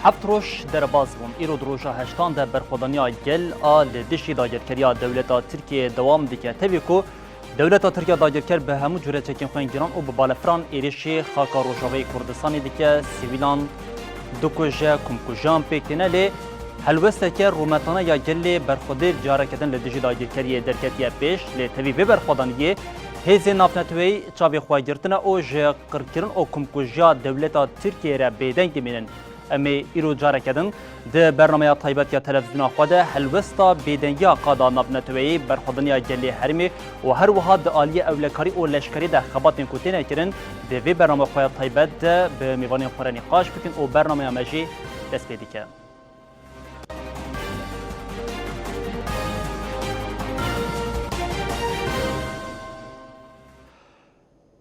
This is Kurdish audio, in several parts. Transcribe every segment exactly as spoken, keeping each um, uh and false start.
Heft roj derbas bûn. Îro di roja heştan de berxwedaniya gel a li dijî dagirkeriya dewleta Tirkiyeyê dewam dike. Tevî ku dewleta Tirk ya dagirker bi hemû cure çekên xwe yên giran û bi balefiran êrişî xaka Rojavayê Kurdistanê dike, sivîlan dikuje, komkujiyan pêk têne, lê helwesteke rûmetane ya gelê berxwedêr careke din li dijî dagirkeriyê derketiye pêş, lê tevî vê berxwedaniyê hêzên navneteweyî çavê xwe girtine û ji qirkirin û komkujiya dewleta Tirkiyeyê re bêdeng dimînin. Em ê îro careke din di bernameya taybet ya televîzyona xwe de helwesta bêdengiya qada navneteweyî, berxwedaniya gelê herêmê û her wiha di aliyê ewlekarî û leşkerî de xebatên ku têne kirin, di vê bername xwe ya taybet de bi mêvanên xwe re nîqaş bikin û bernameya me jî dest pê dike.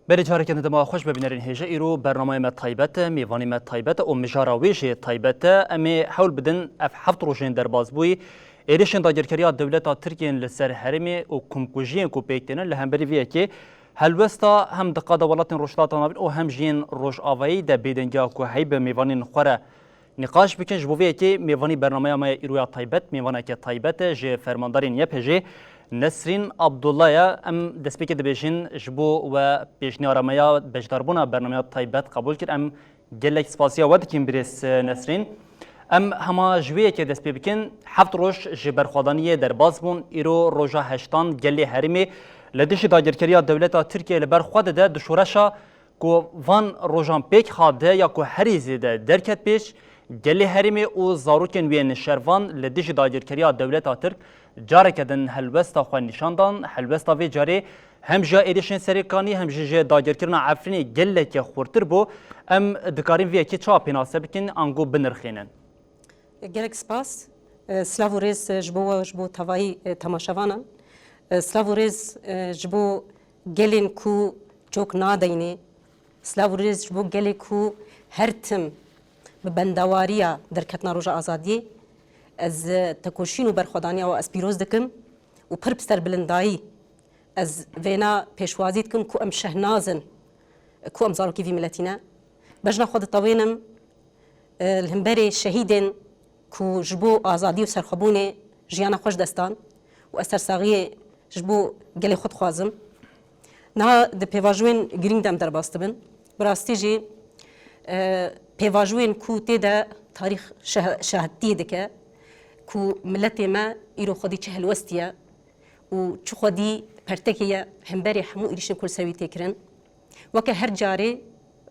Berê careke din dema xweş be bînerên hêja, îro bernameya me taybet e, mêvanê me taybet e û mijara wê jî taybet e. Em ê hewl bidin ev heft rojên derbasbûyî êrişên dagirkeriya dewleta Tirkiyeyên li ser herêmê û komkujiyên ku pêk têne li hemberî vê yekê helwesta hem di qada welatên Rojhilata Navîn û hem jî yên Rojavayî de bêdengiya ku heyî bi mêvanên xwe re nîqaş bikin. Ji bo vê yekê mêvanî bernameya me ya îro ya taybet, mêvaneke taybet e ji fermandarên Y P J'ê, Nesrîn Abdullah ye. Em destpêkê dibêjin ji bo we pêşniyara me ya beşdarbûna bernameya taybet qebûl kir. Em gelek spasiya we dikin birêz Nesrîn. Em hema ji wê yekê dest pê bikin. Heft roj ji berxwedaniyê derbas bûn. Îro roja heştan gelê herêmê li dijî dagirkeriya dewleta Tirkiye li ber xwe dide. Di şoreşa ku van rojan pêk hat de ya ku herî zêde derket pêş, gelê herêmê û zarokên wê nişervan li dijî dagirkeriya dewleta Tirk careke din helwesta xwe nîşan dan. Helwesta vê carê hem ji êrişên serêkanî hem jî ji dagirkirina Efrînê geleke xurtir bû. Em dikarin vê yekê çawa pênase bikin, ango binirxînin? Gelek spas. E, silav û rêz, e, ji bo we, ji bo tevayî, e, temaşevanan. E, silav û rêz, e, ji bo gelên ku çok nadeynê. Silav û rêz ji bo gelê ku her tim bi bendewariya derketina Roja Azadiyê. Ez, e, tekoşîn û berxwedaniya we ez pîroz dikim û pir bi serbilindayî ez vêna pêşwazî dikim ku em şehnaz in, ku em zarokê vî miletî ne. Bejna xwe ditewênim, e, li hemberê şehîdên ku ji bo azadî û serxwebûnê jiyana xwe ji dest dan û ez sersaxiyê ji bo gelê xwe dixwazim. Niha di pêvajoyên girîng de em derbas dibin. Bi rastî jî, e, pêvajoyên ku tê de tarîx şeh-, şahittiyê dike ku miletê me îro xwedî çi helwestî ye û çi xwedî pertekê ye hemberê hemû êrîşên ku li ser wî tê kirin. Weke her carê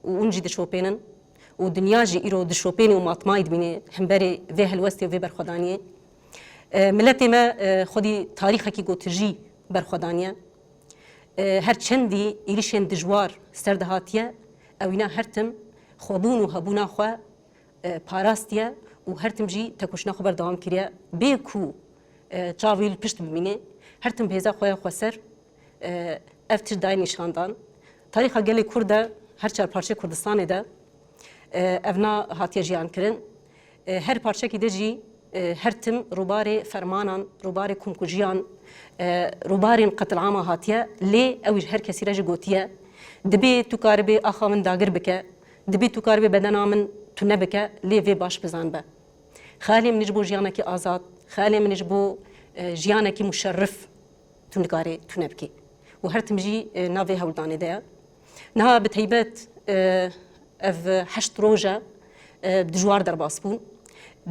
û hûn jî dişopênin û dinya jî îro dişopêne û matmayî dibîne hemberê vê helwestê û vê berxwedaniyê. E, miletê me, e, xwedî tarîxekî ku tijî berxwedaniye. E, her çendî êrîşên dijwar ser de hatiye, ewîna her tim xwebûn û hebûna xwe, e, parastiye û her tim jî tekoşîna xwe berdewam kiriye. Bê ku, e, çav wî li pişt bimîne, her tim bi hêza xwe ya xweser, e, ev tişt daye nîşandan. Tarîxa gelê Kurd de her çar parçeyê Kurdistanê de, e, evna hatiye jiyan kirin. E, her parçekî de jî, e, her tim rûbarê fermanan, rûbarê komkujiyan, e, rûbarên qetilama hatiye, lê ew ji her kesî re jî gotiye. Dibê tu karibê axa min dagir bike, dibê tu karibê bedena min tune bike, lê vê baş bizanbe. Xalê min ji bo jiyanekî azad, xalê min ji bo, e, jiyanekî muşerrif tu nikarî tune bikî. Û her tim jî, e, navê hewldanê de ye. Niha bi teybet, e, ev heşt roj e, e, dijwar derbas bûn.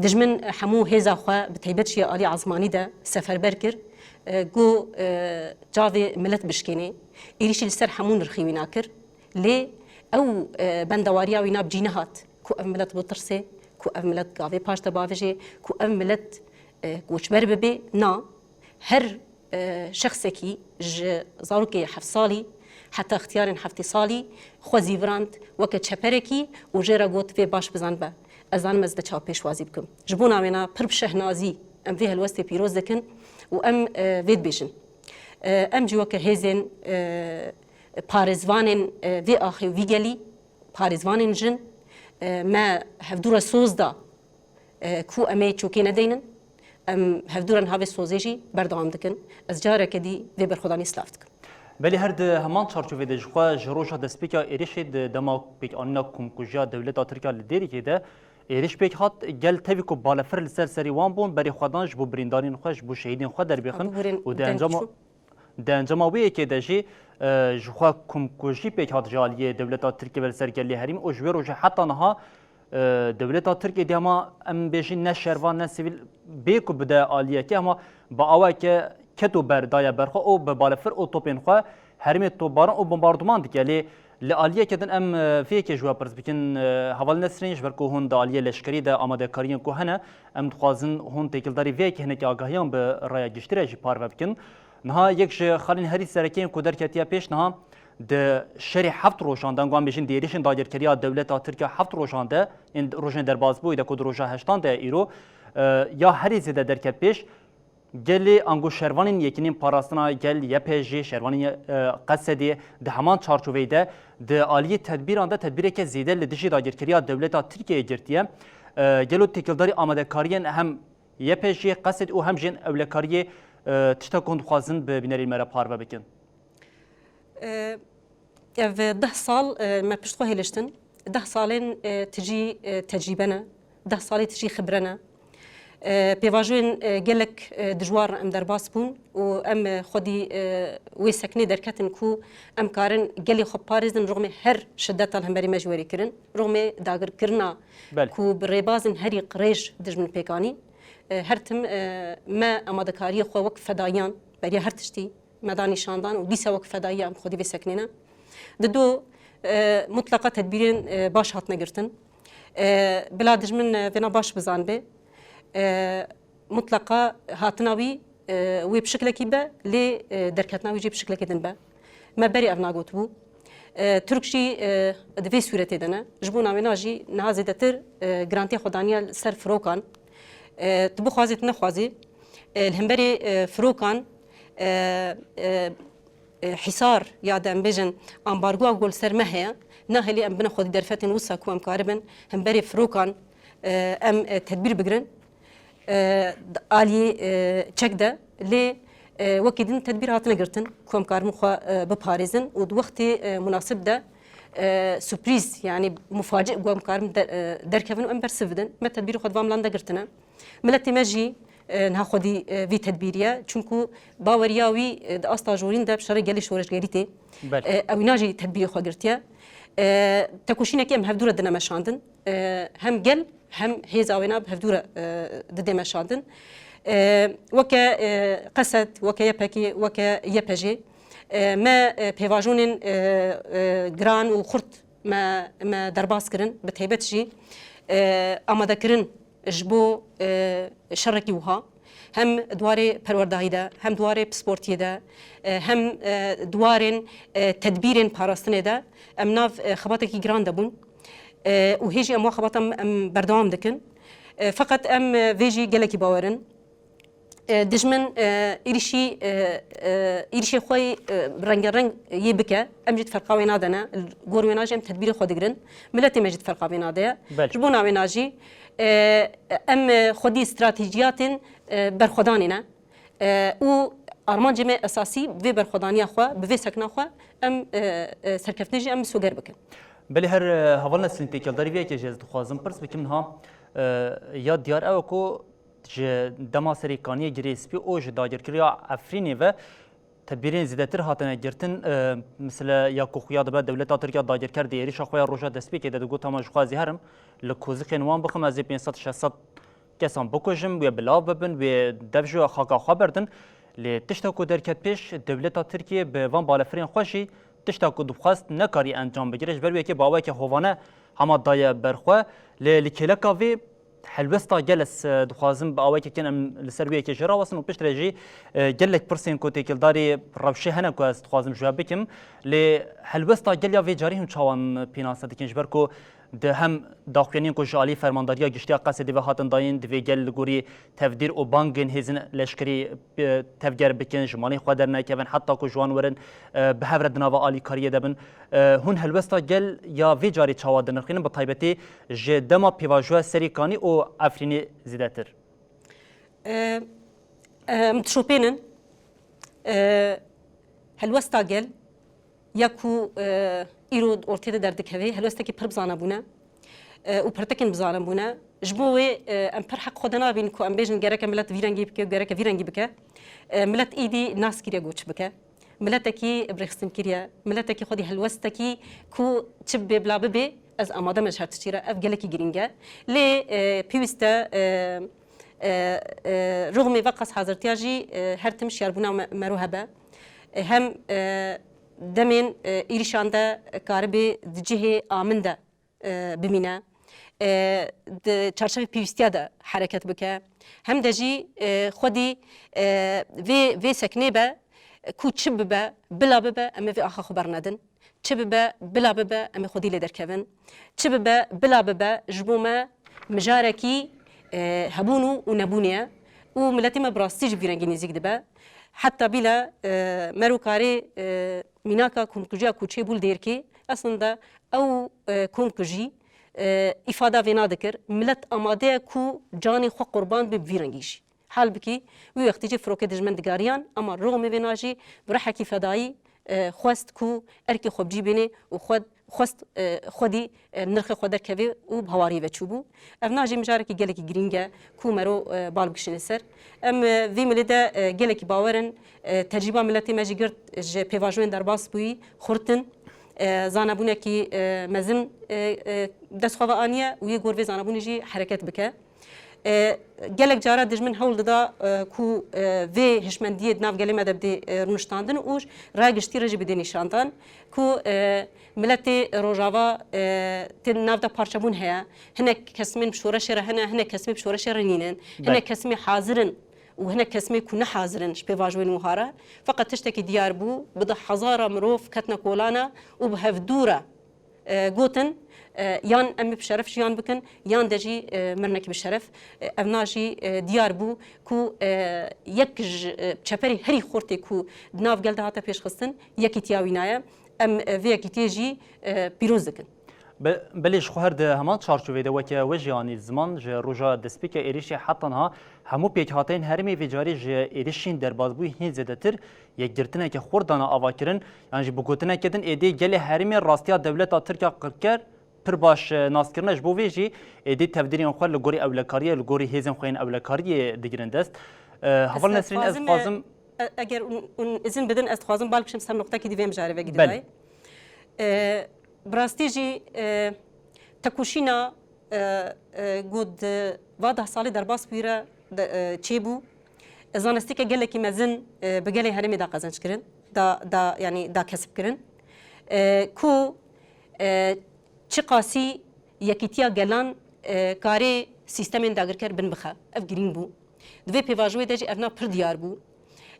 Dijmin hemû hêza xwe bi teybet jî alî ezmanî de seferber kir, e, ku, e, çavê milet bişkênê. Êrîşî li ser hemû nirxî wîna kir. Lê ew, e, bendewariya wîna bi cî nehat ku ev milet bitirsê, ku ev milet gavê paş de bavêjê, ku ev milet, e, koçber bibe. Na, her, e, şexsekî ji zarokê heft salî heta ixtiyarên heftê salî xwe zîvirand weke çeperekî û jê re got, vê baş bizanbe. Ez zanim ez de çawa pêşwazî bikim. Ji bona wêna pir bi şehnazî em vê helwestê pîroz dikin û em, e, vê dibêjin. E, em jî weke hêzên, e, parêzvanên, e, vê axê û vî gelî, parêzvanên jin, e, me hevdû re soz da, e, ku em ê çokê nedeynin. Em hevdû re niha vê sozê jî berdewam dikin. Ez careke dî vê berxwedanî silav dikim. Belê her di heman çarçovê de jixwe ji roja destpêka êrişê di dema pêkanîna komkujiya dewleta Tirk ya li Dêrikê de Êrîş pêk hat, gel tevî ku balefir li ser serî wan bûn, berê xwe dan ji bo birîndarên xwe, ji bo şehîdên xwe derbêxin û di encama, di encama wê yekê de jî, e, ji xwe komkujî pêk hat ji aliyê dewleta Tirkiyê ve li ser gelê herêmî û ji wê rojê heta niha, e, dewleta Tirkiyê dê hema em bêjin ne şervan ne sivîl bê ku bide aliyekê, hema bi awayeke keto ber daye ber xwe û bi balefir û topên xwe herêmê topbaran û bombarduman dike. Lê li aliyeke din em, e, vê yekê ji we pirs bikin, e, Heval Nesrîn, ji ber ku hûn di aliyê leşkerî de amadekariyên ku hene, em dixwazin hûn têkildarî vê yekê hinekî agahiyan bi raya giştî re jî parve bikin. Niha yek ji xalên herî sereke yên ku derketiye pêş niha di şerê heft rojan de, ango em bêjin di êrişên dagirkeriya dewleta Tirkiye heft rojan de, ên rojên derbasbûyî de ku di roja heştan de ye îro, e, ya herî zêde derket pêş, gelê ango şervanên Yekînên Parastina Gel, Y P G, şervanên, e, Qesedê di heman çarçoveyê de di aliyê tedbîran de tedbîreke zêde li dijî dagirkeriya dewleta Tirkiyeyê girtiye. E, gelo têkildarî amadekariyên hem Y P G, Qesedê û hem jî ewlekariyê, e, tişta ku hûn dixwazin bi bînerên me re parve bikin? E, ev deh sal, e, me pişt xwe hêliştin. Deh salên, e, tijî, e, tecrîbe ne. Deh salê tijî xibre ne. E, pêvajoyên, e, gelek, e, dijwar em derbas bûn û em, e, xwedî, e, wê seknê derketin ku em karin gelê xwe parêzin, rûxmê her şideta li hemberî me jî werê kirin. Rûxmê dagirkirina Belê. Ku bi rêbazên herî qirêj dijmin pêk anî. E, her tim, e, me amadekariyê xwe wek fedayiyan beriya her tiştî me da nîşandan û dîsa wek fedayî em xwedî vê seknê ne. Di do, e, mutleqa tedbîrên, e, baş hatine girtin. E, bila dijmin, e, vêna baş bizanbe. E, mutleqa hatina wî, e, wê bi şiklekî be, lê, e, derketina wî jî bi şiklekê din be. Me berê ev nagotibû. E, Tirk jî, e, di vê sûretê de ne. Ji bo navêna jî niha zêdetir, e, girantiya xwe daniye li ser firokan. E, tu bixwazî, tu nexwazî. E, li hemberê, e, firokan, e, e, e, hîsar ya de em bêjin ambargoya ku li ser me heye, nahêlî em bine xwedî derfetên wisa ku em karibin hemberê firokan, e, em, e, tedbîr bigirin. E, aliyê, e, çek de lê, e, wekî din tedbîr hatine girtin ku em karibin xwe, e, biparêzin û di wextê, e, munasib de, e, surprîz, yanî mufacî ku em karin de, e, derkevin û em bersiv bidin. Me tedbîrê xwe di van milan de girtine. Miletê me jî, e, niha xwedî, e, vî tedbîrî ye. Çunku baweriya wî, e, di asta jorîn de bi şerê gelê şoreşgerî tê. Belê. E, ewîna jî tedbîrê xwe girtiye. E, tekoşînekê em hevdû re dine meşandin. E, hem gel hem hêza wêna bi hevdû re, e, didê meşandin. E, weke, e, Qesed, weke Y P G, weke Y P J, e, me, e, pêvajonên, e, e, giran û xurt me, me derbas kirin, bi taybet jî, e, amadekirin ji bo, e, şerekî wiha, hem di warê perwerdahî de, hem di warê pisportiyê de, e, hem, e, di warên, e, tedbîrên parastinê de em nav, e, xebatekî giran de bûn. E, û hê jî em wan xebatan em berdewam dikin. E, feqet em, e, vê jî gelekî bawer in. E, dijmin, e, êrîşî, e, e, êrîşê xwe, e, rengereng yê bike, em jî di ferqa wê nadene, gor wêna jî em tedbîrê xwe digirin. Miletê me jî di ferqa wê nade ye. Belê. Ji bo navêna jî, e, em, e, xwedî stratejiyatên, e, berxwedanê ne. E, û armancê me esasî vê berxwedaniya xwe, bi vê sekna xwe em, e, e, serkeftinê jî em misoger bikin. Belê her, e, heval Nesrîn, têkildarî vê yekê jî ez dixwazim pirs bikim niha, e, ya diyar ew e ku ji dema Serê Kaniyê Girê Spî û ji dagirkeriya Efrînê ve tedbîrên zêdetir hatine girtin. E, misle ya ku xuya dibe dewleta Tirkiye dagirker di êrişa xwe ya roja destpêkê de digot, hema ji xwe ez ê herim li kozixên wan bixim, ez ê pênc sed şeş sed kesan bikujim, wê bilav bibin, wê dev ji xaka xwe berdin. Lê tişta ku derket pêş, dewleta Tirkiye bi van balefirên xwe jî tişta ku dixwest nekarî encam bigire. Ji ber wê yekê bi awayeke hovane hema daye ber xwe. Lê li kêleka vê helwesta gel ez, e, dixwazim bi awayeke kin em li ser wê yekê jê rawestin û piştre jî, e, gelek pirsên ku têkildarî rewşê hene ku ez dixwazim ji we bikim. Lê helwesta gel ya vê carî hûn çawan pênase dikin? Ji ber ku di hem daxuyaniyên ku ji alî Fermandariya Giştî ya Qesedê ve hatin dayîn, divê gel li gorî tevdîr û bangên hêzên leşkerî, e, tevger bikin, ji malên xwe dernekevin, heta ku ji wan werin, e, bi hev re di nava alîkariyê de bin. E, hûn helwesta gel ya vê carê çawa dinirxînin, bi taybetî ji dema pêvajoya Serê Kanî û Efrînê zêdetir? E, e, em dişopênin, e, helwesta gel ya ku, e, îro ortê de derdikeve, helwestekî pir bizana bûne. e, û pirtekên bi zalim bûne. Ji bo wê, e, em pir heq xwe de nabînin ku em bêjin gereke milet vî rengî bike û gereke vî rengî bike. E, milet îdî nas kiriye ku çi bike. Miletekî bi rêxistin kiriye. Miletekî xwedî helwestekî ku çi bê bila bibê, ez amade me ji her tiştî re. Ev gelekî girîng e. Lê, e, pêwîst e, e, e, e, rûxmê veqas hazirtiya jî, e, her tim şiyarbûna me-, mero hebe. E, hem, e, demên, e, êrîşan de karibê di cihê amin de, e, bimîne. E, di çarçevê pêwîstiya de hereket bike. Hem de jî, e, xwedî, e, vê, vê seknê be ku çi bibe, bila bibe, em ê vê axa xwe bernedin. Çi bibe, bila bibe, em ê xwedî lê derkevin. Çi bibe, bila bibe, ji bo me mijarekî, e, hebûn û, û nebûnê ye. Û miletê me bi rastî jî vî rengî nêzîk dibe. Heta bîle, e, mero karê, e, mînaka komkujiya ku çêbû li Dêrkê, eslinde ew, e, komkujî, e, îfada vêna dikir. Milet amade ye ku canê xwe qurban bê bi vî rengî jî. Halbikî wî wextî jî firokê dijmin digariyan, ema rûxmê vêna jî bi ruhekî fedayî, e, xwest ku erkê xwe bi cî bînê û xwe, xwest, e, xwedî, e, nirxê xwe derkevê û bi hewariyê ve çûbû. Ev na jî mijarekî gelekî girîng e ku mero, e, bal bikişîne ser. Em, e, vî milê de, e, gelekî bawer in. E, tecrîba miletê me jî girt ji pêvajoyên derbas bûyî xurt in. E, zanebûnekî, e, mezin, e, e, dest xwe ve aniye û yê gor vê zanebûnê jî hereket bike. E, gelek cara dijmin hewl dida, e, ku, e, vê hişmendiyê di nav gelê me de bidê, e, rûniştandin û raya giştî re jî bidê nîşandan ku, e, miletê Rojava, e, tê di nav de parçebûn heye. Hinek kesimên bi şoreşê re hene, hinek kesimê bi şoreşê re nînin. Belê. Hinek kesimê hazir in û hinek kesimê ku ne hazir in ji pêvajoyên wiha re. Feqet tiştekî diyar bû, bi di hezara mirov ketine kolana û bi hevdû re e, gotin, e, yan em ê bi şeref jiyan bikin, yan de jî, e, mirinekî bi şeref. E, ev na jî, e, diyar bû ku, e, yek ji, e, çeperê herî xurtê ku di nav gel de hate pêşxistin, yekîtiya wî naye. Em, e, vê yekîtiyê jî, e, pîroz dikin. Be-, belê ji xwe her di heman çarçovê de weke we jî anî ziman, ji roja destpêka êrîşê heta niha hemû pêkhateyên herêmê vê carê ji êrîşên derbasbûyî hîn zêdetir yekgirtineke xurt dane avakirin, yan jî bi gotineke din êdî gelê herêmê rastiya dewleta Tirk ya qirker pir baş, e, nas kirine. Ji bo vê jî êdî tevdîrên xwe li gorî ewlekariyê, li gorî hêzên xwe yên ewlekariyê digirin dest. E, Heval Nesrîn, ez dixwazim, e, dixwazim e-, eger hûn, hûn izin bidin, ez dixwazim bal bikişim ser noqtekî dî vê mijarê vekî. Belê. Didayê. E, bi rastî jî, e, tekoşîna, e, e, ku di va deh salê derbas bûyî re de, e, çêbû. Zanisteke gelekî mezin, e, bi gelê herêmê da qezenc kirin, da, da, yanî da kesib kirin. E, ku, e, çiqasî yekîtiya gelan, e, karê sîstemên dagirker bin bixe. Ev girîng bû. Di vê pêvajoyê de jî ev na pir diyar bû.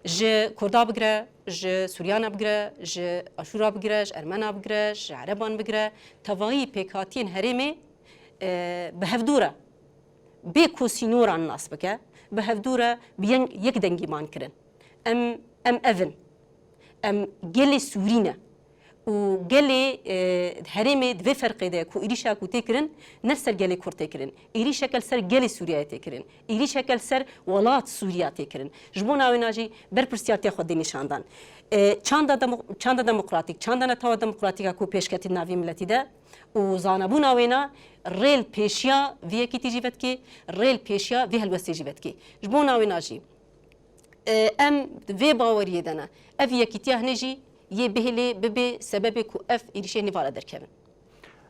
Ji Kurda bigire, ji Suryana bigire, ji Aşûra bigire, ji Ermena bigire, ji Ereban bigire, tevayî pêkhatiyên herêmê, e, bi hevdû re bê ku sînoran nas bike, bi hevdû re bi yeng-, yek dengî man kirin. Em, em ev in. Em gelê Sûrî ne. Û gelê, e, herêmê di vê ferqê de ku êrîşa ku tê kirin, ne li ser gelê Kurd tê kirin. Êrîşeke li ser gelê Sûriyeyê tê kirin. Êrîşeke li ser welat Sûriya tê kirin. Ji bo navêna jî berpirsiyartiya xwe dê nîşandan. E, çanda demo-, çanda demokratîk, çanda netewa demokratîka ku pêşketî di navê miletî de û zanebûna wêna rêl pêşiya vê yekîtî jî vedikê, rêl pêşiya vê helwestê jî vedikê. Ji bo navêna jî, e, em vê baweriyê de ne. Ev yekîtiya hinê jî yê bihêlê bibe sebebê ku ev êrîşê nêvara derkevin.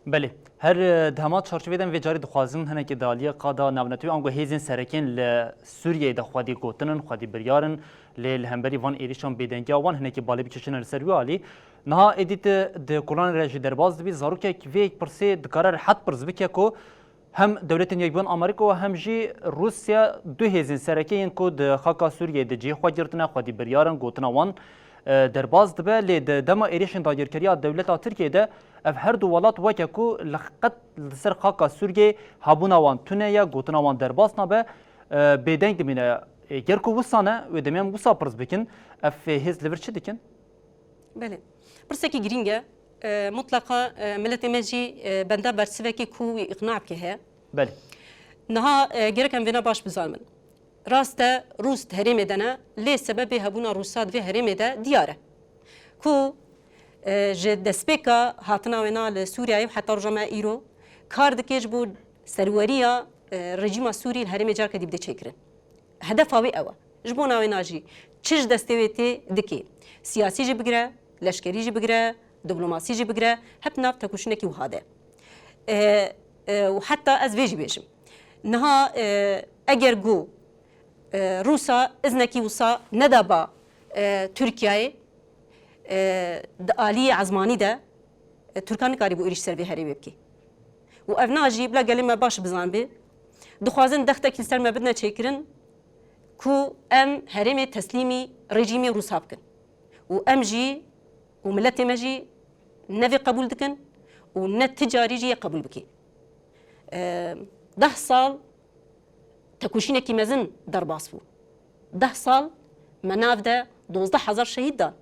Belê. Her, e, di hema çarçovê de em vê carî dixwazin hinekî di aliyê qada navnetewî ango hêzên serekên li Sûriyeyê de xwedî gotin in, xwedî biryar in, lê li hemberî van êrîşan bêdengiya wan hinekî balê bikişînin li ser wî alî. Niha êdî tu di kolanê re jî derbas dibî, zarokek vê yek pirsê dikare rehet pirs bike ku hem Dewletên Yekbûyî Amerîka û hem jî Rûsya du hêzên sereke yên ku di xaka Sûriyeyê di cihê xwe girtine, xwedî biryar in, gotina wan, e, derbas dibe. Lê di dema êrîşên dagirkeriya dewleta Tirkiyê de ev her du welat weke ku li qet li ser xaka Sûriyeyê hebûna wan tune ye, gotina wan derbas nabe, e, bêdeng dimîne. E, ger ku wisa ne, wê demê em wisa pirs bikin, ev hêz li vir çi dikin? Belê. Pirsekî girîng e. E, mutleqa, e, miletê me jî, e, benda bersivekê ku wî îqna bike heye. Belê. Niha, e, gerek em vêna baş bizanimin. Rast e, Rûs di herêmê de ne, lê sebebê hebûna Rûsa di vê herêmê de diyar e. Ku, e, ji destpêka hatina wêna li Sûriyeyê û heta roja me îro, kar dike ji bo serweriya, e, rejîma Sûrî li herêmê careke dî bide çêkirin. Hedefa wê ew e. Ji bona wê na jî çi ji destê wê tê dike. Siyasî jî bigire, leşkerî jî bigire, diplomasî jî bigire, hep nav tekoşînekî wiha de. E, e, û heta ez vê jî bêjim. Niha, e, eger ku, e, Rûsa iznekî wisa nedaba, e, Tirkiyeyê, e, di aliyê ezmanî de, e, Tirkan nikarîbû êrîş ser vê herêmê bike. Û ev na jî bila gelê me baş bizanbe, dixwazin dextekî li ser me bidine çêkirin ku em herêmê teslîmî rejîmê Rûsa bikin. Û em jî û miletê me jî ne vê qebûl dikin û ne ti carî jî yê qebûl bike. E, deh sal tekoşînekî mezin derbas bû. Deh sal me nav de dozdeh hezar şehîd dan.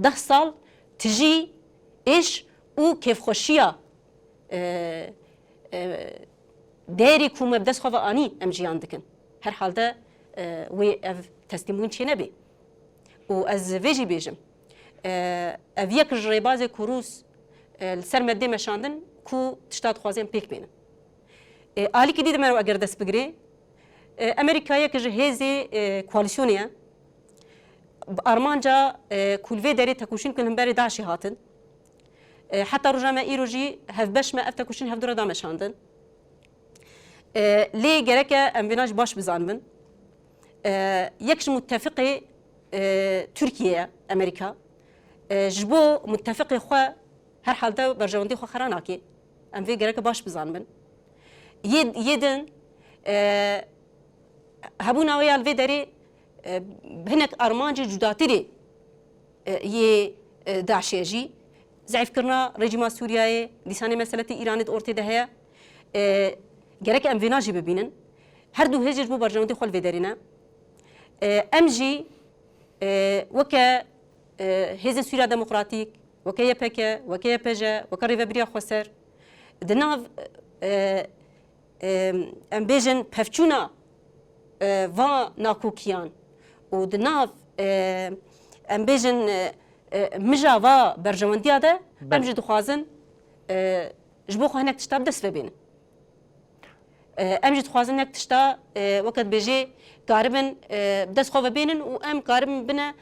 Deh sal tijî êş û kêfxweşiya, e, e, derê ku me bi dest xwe ve anî em jiyan dikin. Herhalde, e, wê ev teslîmbûn çênebê. Û ez vê jî bêjim, e, ev yek ji rêbazê ku Rûs, e, li ser me dê meşandin ku tişta dixwaze em pêk bênin. E, alîkî dî di me re eger dest bigirê, e, Amerîka yek ji hêzê, e, koalîsyonê ye. Bi armanca, e, ku li vê derê tekoşîn bikin himberê DAIŞê hatin. E, heta roja me îro jî hevbeş me ev tekoşîn hevdû re da meşandin. E, lê gereke em vêna jî baş bizanibin. E, yek ji muttefiqê, e, Tirkiye ye Amerîka. E, ji bo muttefiqê xwe herhalde berjewendî xwe xera nake. Em vê gereke baş bizanibin. Yê, yê din, e, hebûna wê ya li vê derê, e, hinek armancê cudatirê, e, yê, e, DAIŞê jî, zeîfkirina rejîma Sûriyeyê, dîsanê meseletê Îranê di ortê de heye. E, gerek em vêna jî bibînin. Her du hêz jî ji bo berjewendî xwe li vê derê ne. E, em jî, e, weke, e, Hêzên Sûriya Demokratîk, weke Y P G, weke Y P J, weke Rêvebiriya Xweser, di nav, e, e, em bêjin pevçûna, e, va nakokiyan û di nav, e, em bêjin, e, e, mija va berjewendiya de em Belê. jî dixwazin, e, ji bo xwe hinek tişta bi dest ve bênin. E, em jî dixwazin hinek tişta, e, weke dibêjê karibin, e, bi dest xwe ve bênin û em karibin bine,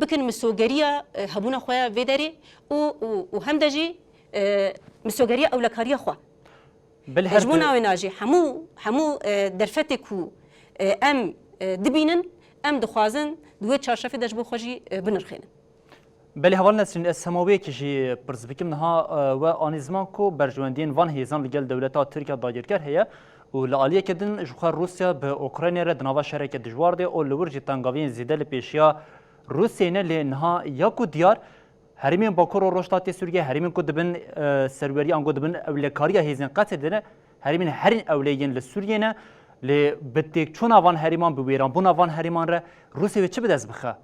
bikin misogeriya, e, hebûna xwe ya vê derê û, û, û hem de jî, e, misogeriya ewlekariya xwe. Belê, her Ji bo du- navê na jî hemû, hemû, e, derfetê ku, e, em, e, dibînin, em dixwazin di wê çarşefê de ji bo xwe jî, e, binirxênin. Belê, Heval Nesrîn, ez hema wê yekê jî pirs bikim. Niha, e, we anî ziman ku berjewendiyên van hêzan li gel dewleta Tirkiya dagirker heye û li aliyeke din ji xwe Rûsya bi Ukraynayê re di nava şereke dijwar de û li wir jî tengaviyên zêde li pêşiya Rûsyayê ne, lê niha ya ku diyar, herêmên Bakur û Rojhilatê Sûriyê, herêmên ku dibin, e, serwerî ango dibin ewlekariya hêzên Qesedê ne, herêmên herîn ewleyên li Sûriyê ne, lê bi têkçûna van herêman, bi wêranbûna van herêman re Rûsya wê çi bi dest bixe?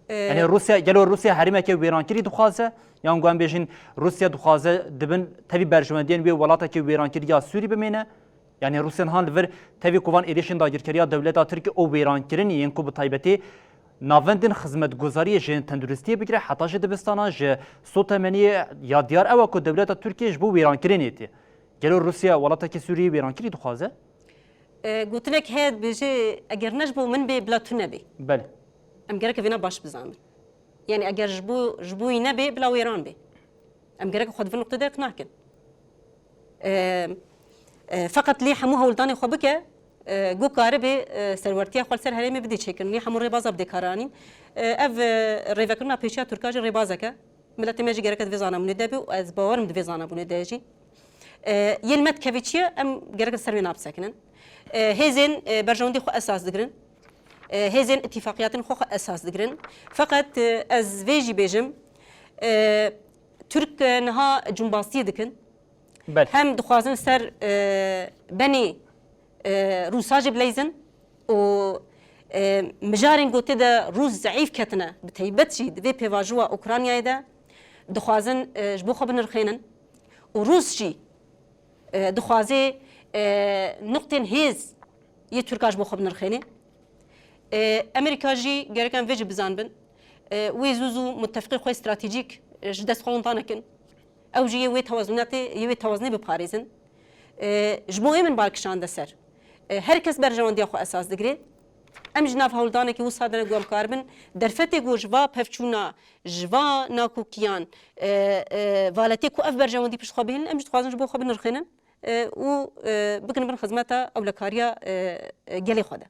E, Yani Rûsya, gelo Rûsya herêmeke wêrankirî dixwaze? Yan ku em bêjin Rûsya dixwaze dibin tevî berjewendiyên wê welatekê wêrankirî ya Sûrî bimêne? Yani Rûsya niha li vir tevî ku van êrişên dagirkeriya dewleta Tirkî û wêrankirinî yên ku bi taybetî navendên xizmetguzariyê ji tenduristiyê bigire heta ji dibistana, ji sotemeniyê ya diyar ew e ku dewleta Tirkiyê ji bo wêrankirinê tê. Gelo Rûsya welatekî Sûriyê wêrankirî dixwaze? E, gotinek heye dibêje, eger ne ji bo min bê, bila tu nebê. Belê. Em gereke vêna baş bizanbin. Yani eger ji bo, ji bo wî nebê, bila wêran bê. Em gereke xwe di vê nuqtê derk nakin. E, e, feqet lê hemû hewldanê xwe bike, e, ku karibe, e, serwertiya xwe li ser herêmê bidê çêkirin. Lê hemû rêbaza bidê karanîn. E, ev, e, rêvekirina pêşiya Tirka jî rêbazeke. Miletê me jî gereke di vê zanabûnê de be û ez bawerim di vê zanabûnê de jî. E, yên me dikeve çi ye, em gereke li ser wê nabisekinin. E, hêzên, e, berjewendî xwe esas digirin. E, hêzên îtîfaqiyatên xwe xwe esas digirin. Feqet, e, ez vê jî bêjim, e, Tirk, e, niha cumbastiyê dikin. Belê. Hem dixwazin ser, e, benê, e, Rûsa jî bileyzin û, e, mijarên ku tê de Rûs zeîf ketine, bi taybet jî di vê pêvajoya Ukraynayê de dixwazin, e, ji bo xwe binirxênin û Rûs jî, e, dixwaze, e, nuqtên hêz yê Tirka ji bo xwe binirxêne. E, Amerîka jî gerek em vê jî bizanbin. E, wê zû zû muttefiqê xwe stratejîk, e, ji dest xwe winda nekin. Ew jî yê wê tewazunatê, yê wê tewazinê biparêzin. E, ji bo wê min bal kişande ser. E, her kes berjewendiya xwe esas digire. Em ji nav hewldanekî wisa de ne ku em karibin derfetê ku ji va pevçûna, ji va nakokiyan, e, e, valetê ku ev berjewendî pişt xwe bihêlin, em jî dixwazin ji bo xwe binirxênin, e, û, e, bikin bin xizmeta ewlekariya, e, e, gelê xwe de.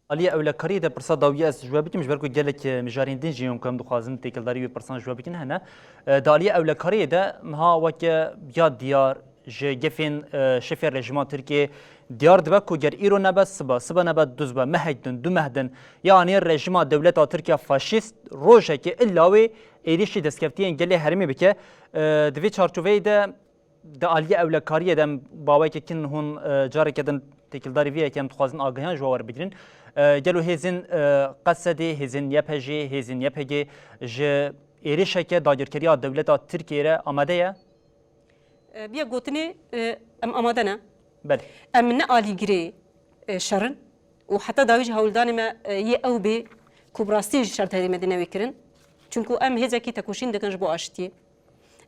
Aliyê ewlekariyê de pirsa dawiyê ez ji we bikim, ji ber ku gelek, e, mijarên din jî yên ku em dixwazin têkildarî wê pirsan ji we bikin hene. E, di aliyê ewlekariyê de niha weke ya diyar ji gefên, e, şefê rejîma Tirkiyê diyar dibe ku ger îro nebe sibe, sibe nebe duz be, mehek din, du meh din, yanî rejîma dewleta Tirkiya faşîst rojekê illa wê êrîşî destkeftiyên gelê herêmê bike. E, di vê çarçoveyê de di aliyê ewlekariyê de em baweke kin hûn, e, careke din têkildarî vê yekê em dixwazin agahiyan ji we werbigirin. E, gelo hêzên, e, Qesedê, hêzên Y P G, hêzên Y P G ji êrişeke dagirkeriya dewleta Tirkiyê re amade ye? E, bi yek gotinê, e, em amade ne. Belê. Em ne alîgirê, e, şer in û heta dawî jî hewldanê me, e, yê ew bê ku bi rastî ji şer di herêmê de newê kirin. Çunku em hêzekî tekoşîn dikin ji bo aştiyê.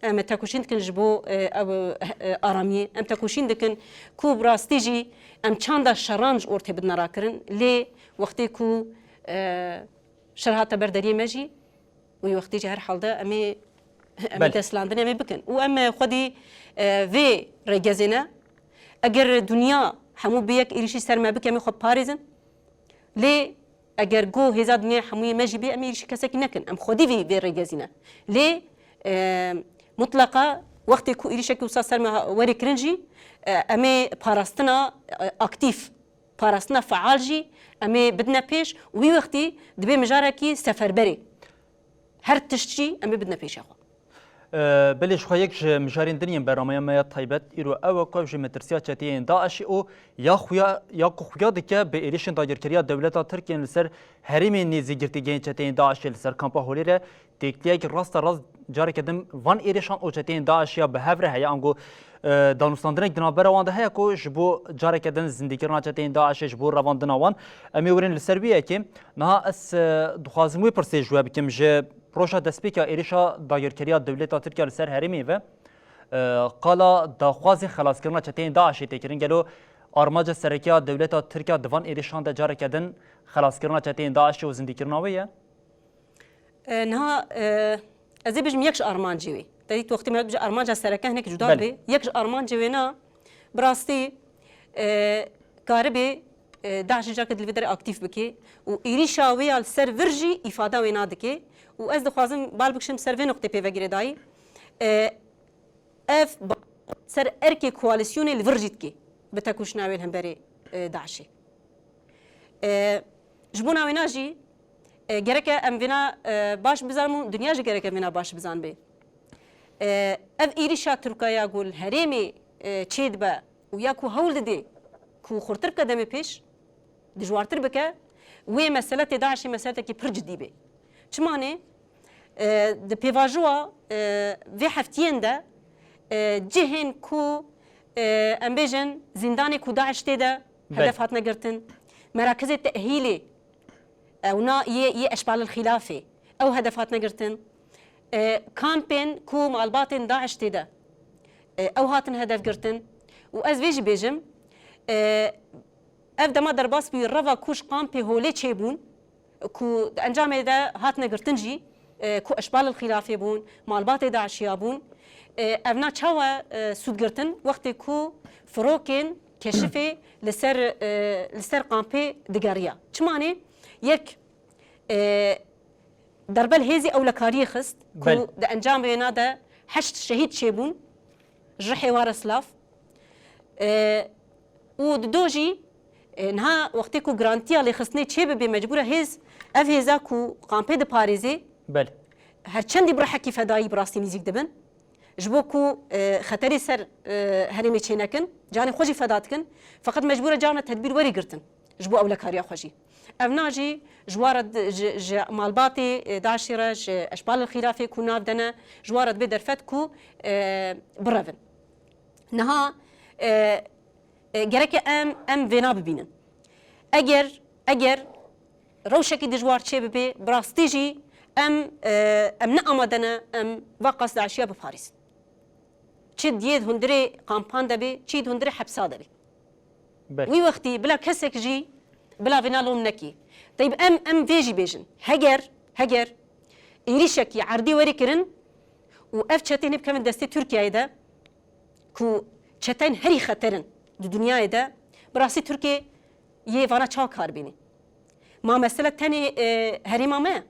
Em tekoşîn dikin ji bo, e, ew, e, aramiyê. Em tekoşîn dikin ku bi rastî jî em çanda şeran ji ortê bidine rakirin. Lê wextê ku, e, şer hate ber deriyê me jî, wî wextê jî her halde em ê, em ê Belê. destlandin, em ê bikin. Û em, e, xwedî, e, vê rêgezê ne. Eger dinya hemû bi yek êrîşî ser me bike, em ê xwe biparêzin. Lê eger go hêza dinyayê hemûyê me jî bê, em ê êrîşî kesekî nekin. Em xwedî vê, vê rêgezî ne. Lê, e, mutleqa wextê ku êrîşekî wisa ser me ha-, werê kirin jî, e, em ê parastina, e, aktîf, parastina feal jî em ê bidine pêş û wî wextî dibê mijarekî seferberê. Her tişt jî em ê bidine pêşiya xwe. E, belê ji xwe yek ji mijarên din yên bernameya me ya taybet îro ew e ku ew jî metirsiya çeteyên DAIŞê û ya xuya, ya ku xuya dike bi êrişên dagirkeriya dewleta Tirkiyê li ser herêmên nêzî girtîgehên çeteyên DAIŞê li ser kampa Holê re têkiliyek raste rast careke din van êrişan û çeteyên DAIŞê ya bi hev re heye. Ango, e, danûstandinek di navbera wan de heye ku ji bo careke din zindîkirina çeteyên DAIŞê ji bo revandina wan. Em ê werin li ser wî yekê. Niha ez, e, dixwazim wê pirsê ji we bikim. Ji roja destpêka êrişa dagirkeriya dewleta Tirkiya li ser herêmê ve, e, qala daxwazê xelaskirina çeteyên DAIŞê tê kirin. Gelo armanca sereke ya dewleta Tirkiya di van êrişan de careke din xelaskirina çeteyên DAIŞê û zindîkirina wê ye? E, niha, e, ez ê bijim yek ji armancê wê. Te dît wextê me bijî armanca sereke hinek cuda Belê. dibe. Yek ji armancê wê na, bi rastî, e, karibê, e, DAIŞê careke di li vê derê aktîf bike û êrîşa wê ya li ser vir jî îfada wê nadike. Û ez dixwazim bal bikişim ser vê nuqtê pê ve girêdayî. E, ev ba-, ser erkê koalîsyonê li vir jî dike bi tekoşîna wê li hemberê, e, DAIŞê. E, ji bona wêna jî, e, gereke em vêna, e, baş bizanin û dinya jî gereke vêna baş bizanbe. E, ev êrîşa Tirka ya ku li herêmê, e, çêdibe û ya ku hewl dide ku xurtir bike demê pêş, dijwartir bike, wê mesele tê DAIŞê meseletekî pir cidî be. Çima ne? E, di pêvajoya, e, vê heftiyên de, e, cihên ku, e, em bêjin zîndanê ku DAIŞ tê de Belê. hedef hatine girtin, merakizê tehîlê, ewna yê, yê Eşbalil Xîlafê, ew hedef hatine girtin. E, kampên ku malbatên DAIŞ tê de, e, ew hatin hedef girtin. Û ez vê jî bêjim, e, ev dema derbas bûyî reva ku ji kampê Holê çêbûn, ku di encamê de hatine girtin jî, e, ku Eşbalil Xîlafê bûn, malbatê DAIŞiya bûn. E, evna çawa, e, sûd girtin? Wextê ku firokên keşifê li ser, e, li ser kampê digeriya. Çima ne? Yek, e, derbe li hêzî ewlekariyê xist ku Belê. di encamê wêna de heşt şehîd çêbûn, ji rihê wan re silav. E, û di do jî, e, niha wextê ku girantiya lêxistinê çê bibe, mecbûr e hêz, ev hêza ku kampê diparêzê, Belê. her çendî bi rihekî fedayî bi rastî nîzîk dibin. Ji bo ku, e, xeterê ser, e, herêmê çênekin, canê xwe jî feda dikin. Feqet mecbûr e carna tedbîr werê girtin ji bo ewlekariya xwe jî. Evna jî ji wa re di-, ji, ji malbatê, e, DAIŞê re, ji Eşbalil Xîlafê ku nav de ne, ji wa re dibe derfet ku, e, birevin. Niha, e, e, gereke em, em vêna bibînin. Eger, eger rewşekî dijwar çê bibe, bi rastî jî em, e, em ne amade ne, em va qas DAIŞiya biparêzin. Çi diyê di hundirê kampan de bê, çi di hundirê hepsa de bê. Belê. Wî wextî bila kesek jî bila vêna lom nekî. Teyb em, em vê jî bêjin. Heger, heger êrîşekî erdî werî kirin û ev çeteyên bikevin destê Tirkiyeyê de ku çeteyên herî xeter in di dinyayê de, bi rastî Tirkiye yê vana çawa kar bînî? Ma mesele tenê, e, herêma me ye?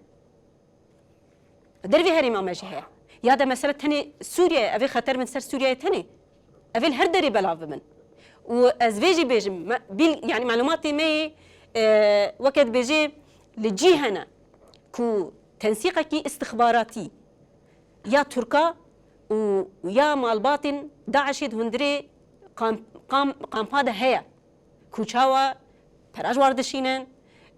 Dervê herêma me jî heye. Ya de mesele tenê Sûriye, ev ê xeter bin ser Sûriyeyê tenê. Ev ê li her derê belav bibin. Û ez vê jî bêjim, me, bil, yanî malûmatê me yê, e, weke dibêjê li cî hene ku tensîqekî istixbaratî ya Tirka û ya malbatên DAIŞê di hundirê kam-, kam-, kampa de heye. Ku çawa pera ji war dişînin,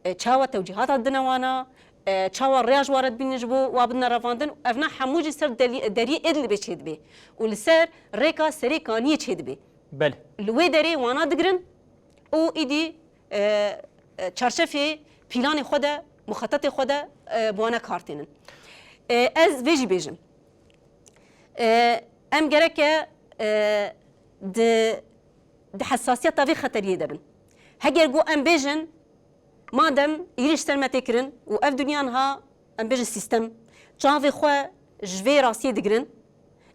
e, çawa tewcîhata didine wana, e, çawa rêya ji war re dibînin ji bo wa bidine revandin, evna hemû jî ser delî-, deriyê Idlibê çêdibê û li ser rêka Serê Kaniyê çêdibê. Belê. Li wê derê wana digirin û îdî, e, e, çarşefê pîlanê xwe de, muxetetê xwe de, e, bi wana kar tênin. E, ez vê jî bêjim. E, em gereke, e, di, di hesasiyeta vê xeteriyê de bin. Heger ku em bêjin, madem êrîş ser me tê kirin û ev dinya niha, em bêjin sîstem, çavê xwe ji vê rastiyê digirin,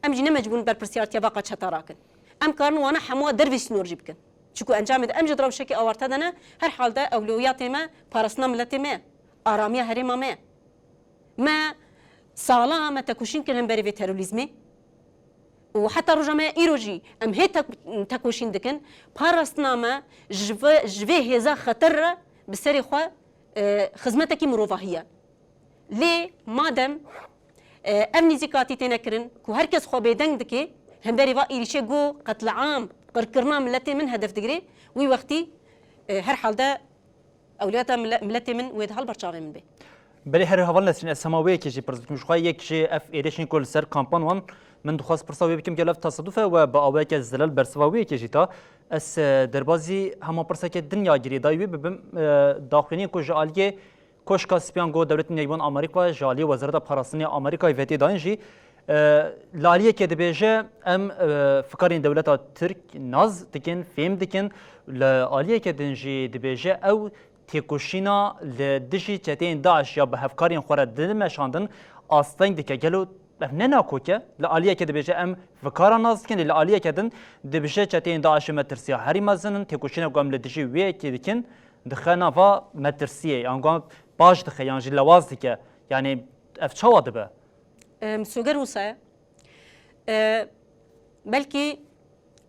em jî ne mecbûr in berpirsiyartiya vaqa çeta rakin. Em karin wana hemû dervê sînor jî bikin. Çiku encamê de em jî di rewşekê awarte de ne, her hal de ewlewiyatê me parastina miletê me ye, aramiya herêma me ye. Me sala me tekoşîn kir hemberî vê terorîzmê û heta roja me îro jî em hê tek-, tekoşîn dikin. Parastina me ji vê, ji vê hêza xeter re bi serê xwe, e, xizmetekî mirovahî ye. Lê madem, e, ev nîzîkatî têne kirin ku her kes xwe bêdeng dike, hemberî va êrîşê ku qetliam, qirkirina miletê min hedef digire, wî wextî, e, her halde ewliyata mile-, miletê min wê di hal ber çavê min bê. Belê, her heval Nesrîn, ez hema wê yekê jî pirs bikim. Ji xwe yek ji ev êrişên ku li ser kampan wan, min dixwest pirsa wê bikim, gelo ev tesaduf e we bi awayeke zelal bersiva wê yekê jî da. Ez, e, derbazî hema pirseke din ya girêdayî wê bibim, e, daxuyaniyên ku ji aliyê Koşka Spiyan ku Dewletên Yekbûn Amerîka ji aliyê Wezareta Parastinê ya Amerîkayê ve tê dayîn jî, e, li aliyekê dibêje, em, e, fikarên dewleta Tirk nas dikin, fêm dikin. Li aliyekê din jî dibêje, ew têkoşîna li dijî çeteyên DAIŞ ya bi hevkarên xwe re dimeşandin, asteng dike. Gelo ev ne nakok e? Li aliyekê dibêje, em fikara nas dikin, lê li aliyekê din dibêje, çeteyên DAIŞê metirsiya herî mezin in, têkoşîna ku em li dijî wê yekê dikin, dixe nava metirsiyê, yan ku em baş dixe, yan jî lewaz dike. Yanî ev çawa dibe? Em, soger wisa ye. E, belkî,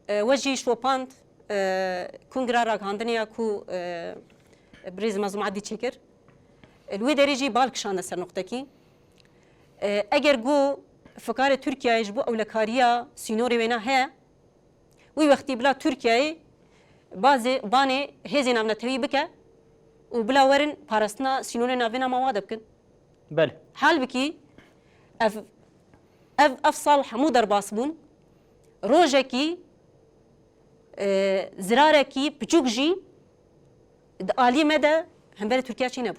e, we jî şopand, e, kongra ragihandinê ya ku, e, birêz Mazlûm Ebdî çêkir. E, li wê derê jî bal kişande ser noqtekî. E, eger ku fikarê Tirkiyeyê ji bo ewlekariya sînorê wêna heye, wî wextî bila Tirkiyeyê bazê, banê hêzên navnetewî bike û bila werin parastina sînorê navê nama wa de bikin. Belê. Halbikî ev, ev, ev sal hemû derbas bûn. Rojekî, e, zirarekî piçûk jî di aliyê me de hemberî Tirkiye çênebû.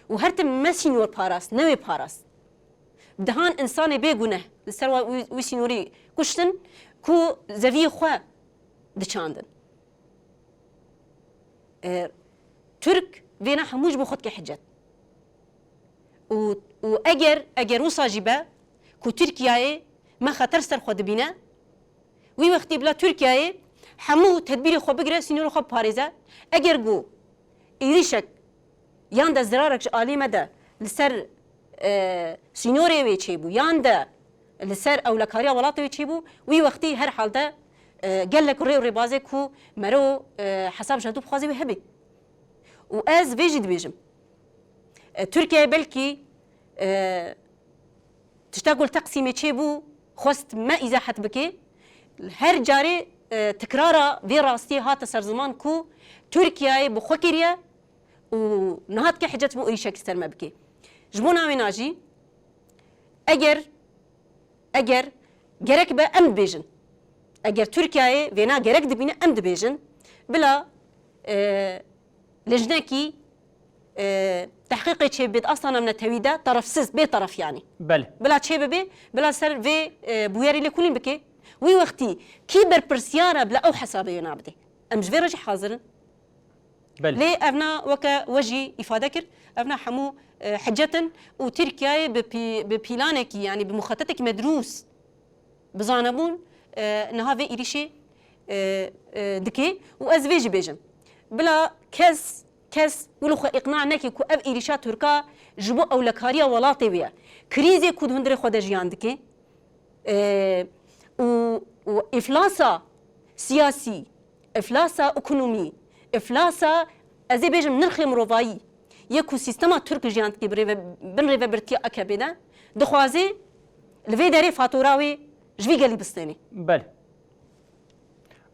Û her tim me sînor parast, ne wê parast. Bi dehan însanê bêguneh li ser wa-, wî, wî sînorî kuştin ku zeviyê xwe diçandin. E, Tirk vêna hemû ji bo xwe dike hicet. Û, û eger, eger wisa jî be ku Tirkiyeyê me xeter ser xwe dibîne, wî wextî bila Tirkiyeyê hemû tedbîrê xwe bigire, sînorê xwe biparêze. Eger ku êrîşek yan de zirarek ji alî me de li ser, e, sînorê wê çêbû, yan de li ser ewlekariya welatê wê çêbû, wî wextî her halde, e, gelek rê û rêbazê ku mero, e, hesab ji hevdû bixwaze wê hebe. Û ez vê jî dibêjim. E, Tirkiye belkî, e, tişta ku li Teqsîmê çêbû, xwest me îzahet bike. Her carê, e, tikrara vê rastiyê hate ser ziman ku Tirkiyeyê bi xwe kiriye û niha dike hicet ji bo êrîşekî ser me bike. Ji bona wêna jî, eger, eger gerek be, em dibêjin. Eger Tirkiyeyê vêna gerek dibîne, em dibêjin. Bila, e, lijnekî, e, Tehqîqê çêbibê di astana netewî de, terefsiz, bê teref yanî. Belê. Bila çêbibe, bila ser vê, e, bûyerê lêkolîn bike. Wî wextî kî berpirsiyar e bila ew hesabê wê nabide. Em ji vê re jî hazir in. Belê. Lê ev na weke we jî îfade kir, ev na hemû, e, hicet in û Tirkiyeyê bi pî-, bi pîlanekî, yanî bi muxetetekî medrûs, bi zanebûn, e, niha vê êrîşê, e, e, dike û ez vê jî bêjim. Bila kes, kes wilo xwe îqna neke ku ev êrîşa Tirka ji bo ewlekariya welatê wê ye. Krîzê ku di hundirê xwe de jiyan dike, e, û, û îflasa siyasî, îflasa ekonomî, îflasa, ez ê bêjim, nirxê mirovayî yê ku sîstema Tirk jiyan dike bi rêve-, bin rêvebirtiya A K P'ê de, dixwaze li vê derê fatura wê ji vî gelî bistêne. Belê.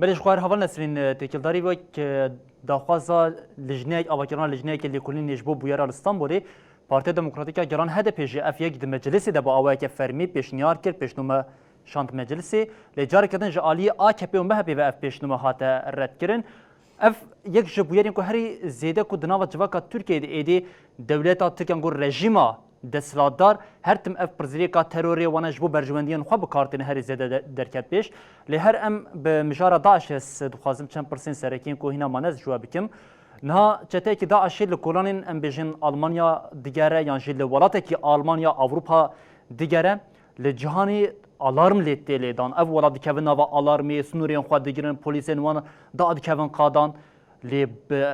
Belê, ji xwe re heval Nesrîn, e, Têkildarî, wek, e, daxwaza lijneyek, avakirina lijneyeke lêkolînê ji bo bûyera li Stenbolê, Partiya Demokratîk a Gelan, H D P, jî ev yek di meclisê de bi awayeke fermî pêşniyar kir, pêşnûme şand meclisê. Lê careke din ji aliyê A K P û M H P ve ev pêşnûme hate redkirin. Ev yek ji bûyerên ku herî zêde ku di nava civaka Tirkiyeyê de êdî dewleta Tirk, yan ku rejîma desthilatdar her tim ev pirsgirêka terorê, wana ji bo berjewendiyên xwe bi kar têne, herî zêde de-, derket pêş. Lê her em bi mijara DAIŞê, ez dixwazim çend pirsên serekî yên ku hîna mane ez ji we bikim. Niha çeteyekî DAIŞê li kolanên, em bêjin, Almanya digere yan jî li welatekî Almanya, Ewropa digere. Li cîhanê alarm lê tê lêdan. Ev welat dikevin nava alarmê, sînorên xwe digirin, polîsên wan da dikevin qadan. Lê bi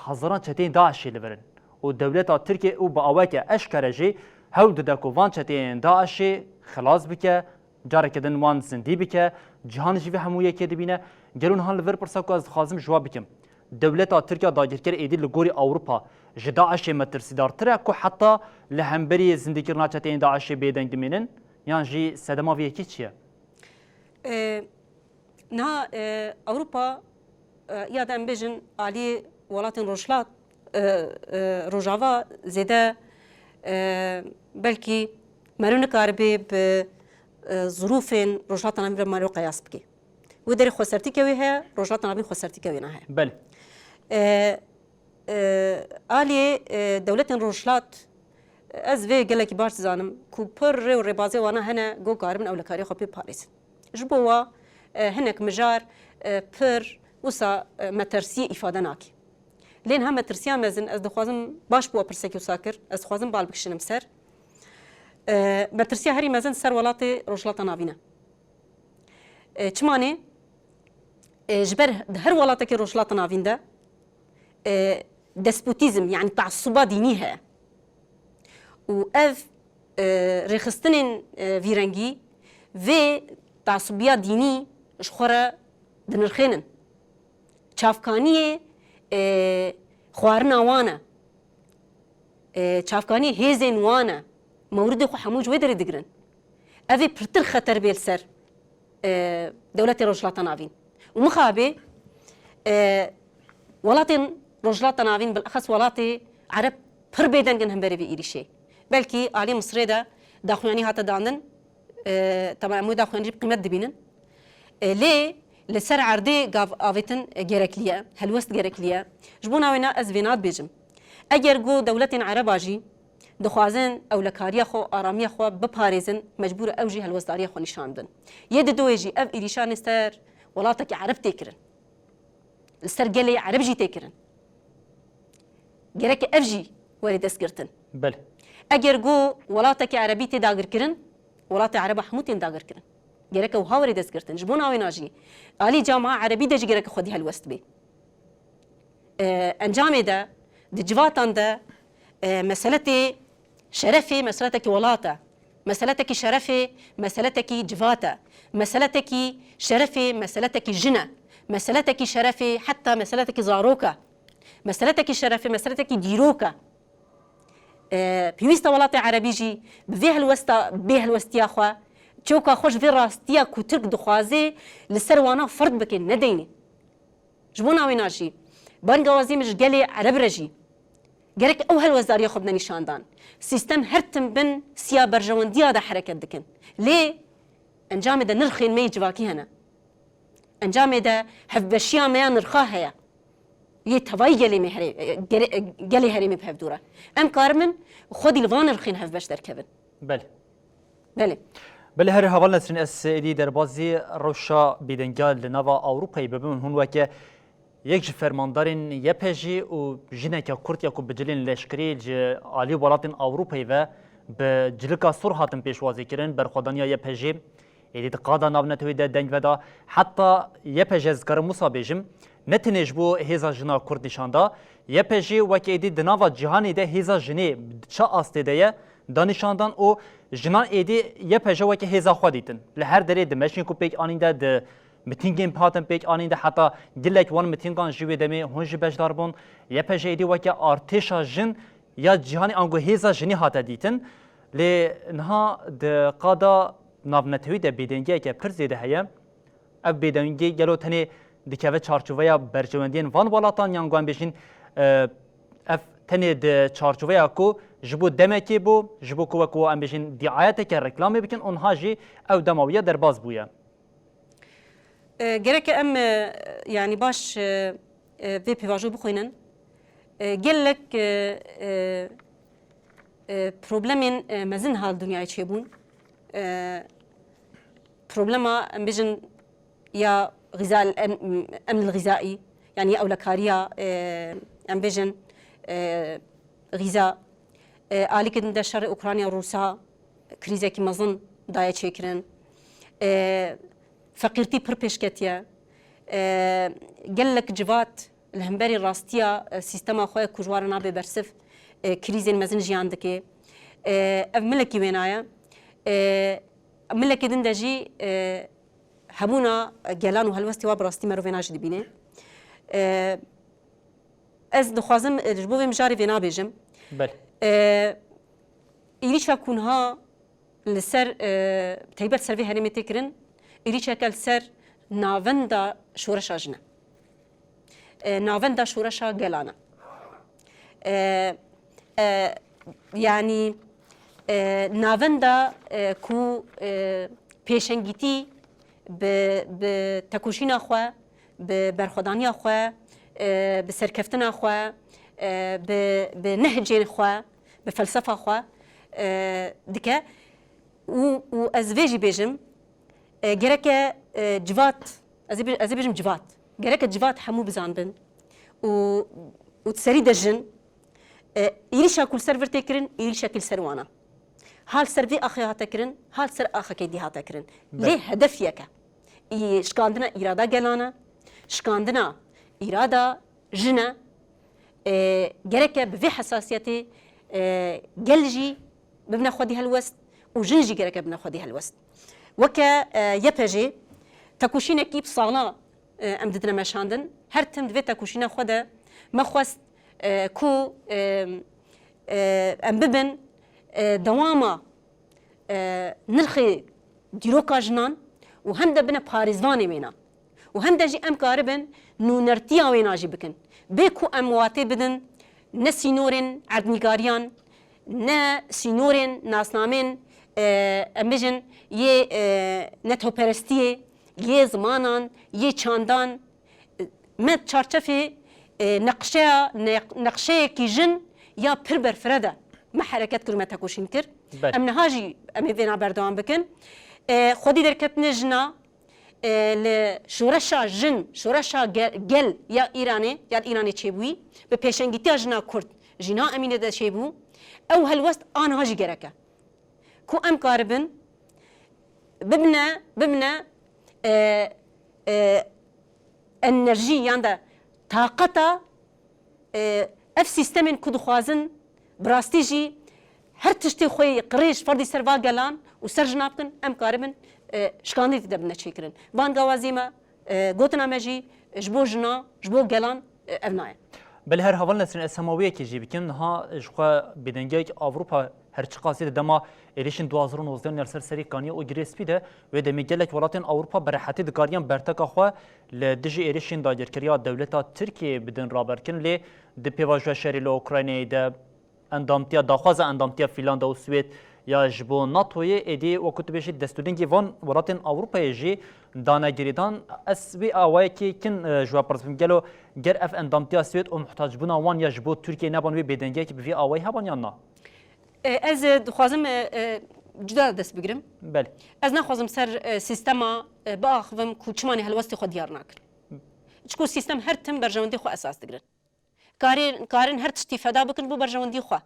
hezaran çeteyên DAIŞê li vir in. Û dewleta Tirkiyê û bi aweke eşkere jî hewl dide ku van çeteyên DAIŞê xilas bike, careke din wan zindî bike, cîhan jî vê hemû yekê dibîne. Gelo niha li vir pirsa ku ez dixwazim ji we bikim. Dewleta Tirk ya dagirker êdî li gorî Ewropa ji DAIŞê metirsîdartir e ku heta li hemberî zindîkirina çeteyên DAIŞê bêdeng dimînin, yan jî sedema vê yekê çi ye? E, niha, e, Ewropa, e, ya da em bêjin aliyê welatên rojhilat, e, e, Rojava zêde, e, belkî mero nikaribe bi, e, zirûfên Rojhilata Navîn re mero qeyas bike. Wê derê xwesertîke wê heye, Rojhilata Navîn xwesertîke wê naheye. Belê. E, e, aliyê, e, dewletên rojhilat, ez vê gelekî baş dizanim ku pir rê û rêbazê wana hene ku karibin ewlekariya xwe pê parêzin. Ji bo wa, e, hinek mijar, e, pir wisa, e, metirsiyê îfade nake. Lê niha metirsiya mezin, ez dixwazim, baş bû we pirsekî wisa kir, ez dixwazim bal bikişînim ser. E, metirsiya herî mezin ser welatê Rojhilata Navîn e. E, çima ne? E, ji ber di her welatekî Rojhilata Navîn de, e, despotîzm, yanî teasuba dînî heye. Û ev, e, rêxistinên, e, vî rengî vê teasubiya dînî ji xwe re dinirxênin. Çavkaniyê, e, xwarina wan e. E, çavkaniyê hêzên wan e. Mewridê xwe hemû ji wê derê digirin. Ev ê pirtir xeter bê li ser, e, dewletê Rojhilata Navîn. Û mixabê, e, welatên Rojhilata Navîn, bilexes welatê Ereb pir bêdeng in hemberî vê êrîşê. Belkî alî Misirê de daxuyanî hate dandin, e, tema em wê daxuyanî jî bi qîmet dibînin. E, lê li ser erdê gav avêtin, e, gerekliye, helwest gerekliye. Ji bona wêna ez vêna dibêjim. Eger ku dewletên Ereba jî dixwazin ewlekariya xwe, aramiya xwe biparêzin, mecbûr e ew jî helwestdariya xwe nîşan bidin. Yê didoyê jî ev êrîşanê ser welatekî Ereb tê kirin. Li ser gelê Ereb jî tê kirin. Gerek e ev jî were destgirtin. Belê. Eger ku welatekî Erebî tê dagirkirin, welatê Ereba hemû tên dagirkirin. Gerek e wiha were destgirtin. Ji bona wêna jî alî cama Erebî de jî gerek e xwedî helwest bê. E, encamê de, di civatan de, e, mesele tê şerefê, meseletekî welat e. Meseletekî şerefê, meseletekî civat e. Meseletekî şerefê, meseletekî jin e. Meseletekî şerefê, heta meseletekî zarok e. Meseletekî şerefê, meseletekî dîrok e. E, pêwîst e welatê Erebî jî bi vê helwesta, bê helwestiya xwe, çoka xwe ji vê rastiya ku Tirk dixwaze li ser wana ferd bike, nedeyne. Ji bona wêna jî, bangawazî min ji gelê Ereb re jî, gerek ew helwestdariya xwe bide nîşandan. Sîstem her tim bin siya berjewendiya de hereket dikin. Lê encamê de nirxên me yê civakî hene. Encamê de hevbeşiya me ya nirxa heye. yê tevayî gelê me herê-, e, gere-, e, gelê herêmê bi hev dû re. Em karibin xwedî li van rixên hevbeş derkevin. Belê. Belê. Belê, her heval Nesrîn, ez êdî derbazî rewşa bêdengiya li nava Ewropayê bibim. Hûn weke yek ji fermandarên Y P G û jineke Kurd ya ku bi cilên leşkerî ji alî welatên Ewropayê ve bi cilika sor hatin pêşwazî kirin, berxwedaniya Y P G êdî di qada navnetewî de deng veda. Heta Y P G, ez dikarim wisa bêjim, ne tenê ji bo hêza jina Kurd nîşan da, Y P G weke êdî di nava cîhanê de hêza jinê di çi astê de ye, da nîşandan û jinan êdî Y P G weke hêza xwe dîtin. Li her derê di meşên ku pêk anîn de, di mitîngên hatin pêk anîn de, heta gelek wan mitîngan jî wê demê hûn jî beşdar bûn. Y P G êdî weke artêşa jin ya cîhanê ango hêza jinî hate dîtin. Lê niha di qada navnetewî de bêdengiyeke pir zêde heye. Ev bêdengî gelo tenê dikeve çarçoveya berjewendiyên van welatan, yan ku em bêjin, e, ev tenê di çarçoveya ku ji bo demekê bû, ji bo ku wek em bêjin dîayeteke reklamê bikin, onha jî ew dema wî ye derbas bûye? E, gereke em, e, yanî baş, e, e, vê pêvajo bixwînin. E, gelek, e, e, e, problemên, e, mezin ha li dinyayê çêbûn. E, problema, em bêjin, ya xîza-, em-, emn el-xîzaî, yanî ya ewlekariya, e, em bêjin, e, xîza, e, alîkê din de şerê Ukrayna Rûsa krîzekî mezin daye çêkirin. E, feqîrtî pir pêş ketiye. E, gelek civat li hemberî rastiya, e, sîstema xwe ku ji wan re nabe bersiv, e, krîzên mezin jiyan dike. E, ev milekî wêna ye. E, milekê din de jî, e, hebûna gelan û helwestê wa bi rastî merov wêna jî dibîne. E, ez dixwazim, e, ji bo vê mijarê vêna bêjim. Belê. E, êrîşa ku niha li ser, e, taybet ser vê herêmê tê kirin, êrîşeke li ser navenda şoreşa jin e. E, navenda şoreşa gelan e. E, e, yanî, e, navenda, e, ku, e, pêşengîtî bi, bi tekoşîna xwe, bi berxwedaniya xwe, e, bi serkeftina xwe, e, bi, bi nehcên xwe, bi felsefa xwe, e, dike. Û, û ez vê jî bêjim, e, gereke, e, civat, ez ê bê-, ez ê bêjim civat. Gereke civat hemû bizanbin û, û di serî de jin, e, êrîşa ku li ser vir tê kirin, êrîşekî li ser wan e. Ha li ser vê axê hate kirin, ha li ser axekê dî hate kirin. Lê hedef yek e. Î-, şikandina îrada gelan e, şikandina îrada jin e. E, gereke bi vê hesasiyetê, e, gel jî bibine xwedî helwest û jin jî gereke bibine xwedî helwest. Weke, e, Y P G, tekoşînekî bi sala, e, em didine meşandin. Her tim di vê tekoşîna xwe de me xwest, e, ku, e, e, em bibin, e, dewama, e, nirxê dîroka jinan û hem de bine parêzvanê wêna. Û hem de jî em karibin nûnertiya wêna jî bikin. Bê ku em watê bidin ne sînorên erdnîgariyan, ne sînorên nasnamên, e, em bijin yê, e, netewperestiyê, yê zimanan, yê çandan, e, me çarçefê, e, neqşeya, neq-, neqşeyekî jin ya pir berfireh de me hereket kir, me tekoşîn kir. Belê. Em niha jî em ê vêna berdewam bikin. E, xwedî derketinê jina, e, li şoreşa jin, şoreşa ge-, gel ya Îranê, ya li Îranê çêbûyî, bi pêşengîtiya jina Kurd, Jîna Emînê de çêbû, ew helwest aniha jî gerek e. Ku em karibin bibine, bibine, e, e, enerjî yan de taqeta, e, ev sîstemên ku dixwazin bi rastî jî her tiştê xwe yê qirêj ferdî ser va gelan û ser jina bikin, em karibin, e, şikandî de bine çêkirin. Van gawazî me, e, gotina me jî ji bo jina, ji bo gelan, e, ev nayê. Belê, her heval Nesrîn, ez hema wê yekê jî bikim. Niha ji xwe bêdengiyek Ewropa her çiqasî di dema êrişên du hazar û nozdeh ya li ser Serê Kaniyê û Girê Spî de, wê demê gelek welatên Ewropa bi rehetî dikariyan berteka xwe li dijî êrişên dagirkeriya dewleta Tirkiyeyê bidin raberkirin, lê di pêvajoya şerê li Ukraynayê de endamtiya, daxwaza endamtiya Fînlanda û Swêd ya ji bo NATOyê êdî, wekû tu bêjî, destûdengê van welatên Ewropayê jî Dane girêdan, ez wê awayekê kin, e, ji we pirs bikim. Gelo ger ev endamtiya Swêd û muhtacbûna wan ya ji bo Tirkiyeyê neban wê bêdengiyekî bi vî awayî heban yan na? E, ez, e, dixwazim, e, e, cuda dest bigirim. Belê. Ez naxwazim ser, e, sîstema, e, biaxivim ku çima nê helwestê xwe diyar nakin. Çiku sîstem her tim berjewendî xwe esas digirin. Karê-, karin her tiştî feda bikin bo berjewendî xwe.